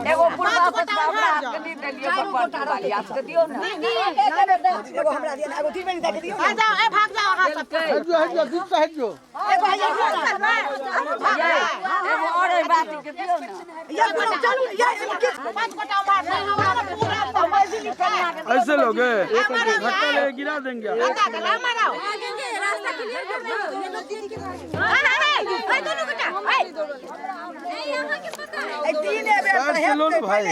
एगो पुरबा पछबा हमरा हाथ के नहि देलियै भगवान पुरबाली हाथ के दियौ ने। एगो हमरा दिअ ने, एगो तीन दे के दियौ। जाओ ए भाग जाओ अहाँ सब। हट जो, हट जो, बीच से हट जो। एगो हैया एगो और एहि बात के दियौ ने। ये चलू ये किस पांच गोटा मार नहीं हमरा पूरा ऐसे लोग धक्का ले गिरा देंगे। मारो रास्ता क्लियर कर दो। ए दोनों गोटा ए नहीं, यहाँ के पता है। तीन साइड से लो ना भाई।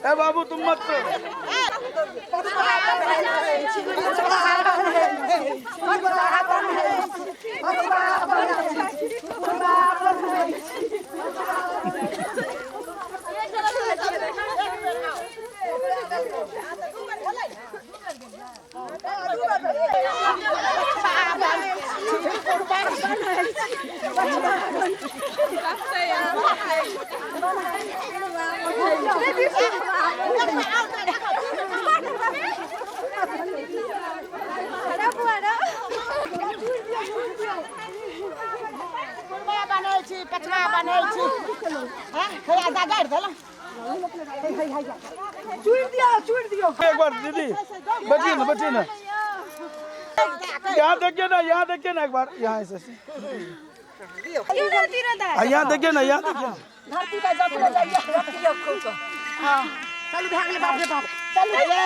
ए बाबू तुम मत पुरबा बनै छी पछबा बनै छी हैं हैया दा गाड़ि देलहुँ। चूड़ दियो, चूड़ दियो। एक बार दीदी बचिए ना, बचिए ना। यहाँ देखिए ना, यहाँ देखिए ना एक बार, यहाँ ऐसे ऐसे। यहाँ देखिए ना, यहाँ देखिए ना। धरती पे जतले जाइए, रखियो खूब। हां चलू भाग ले बाप रे बाप। चलू रे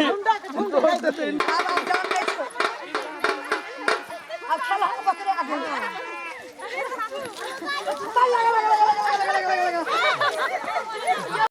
झुंडा के झुंड। अब हम जान ले छो। अब चल हम बकरे आगे। चल लगा लगा लगा लगा लगा लगा।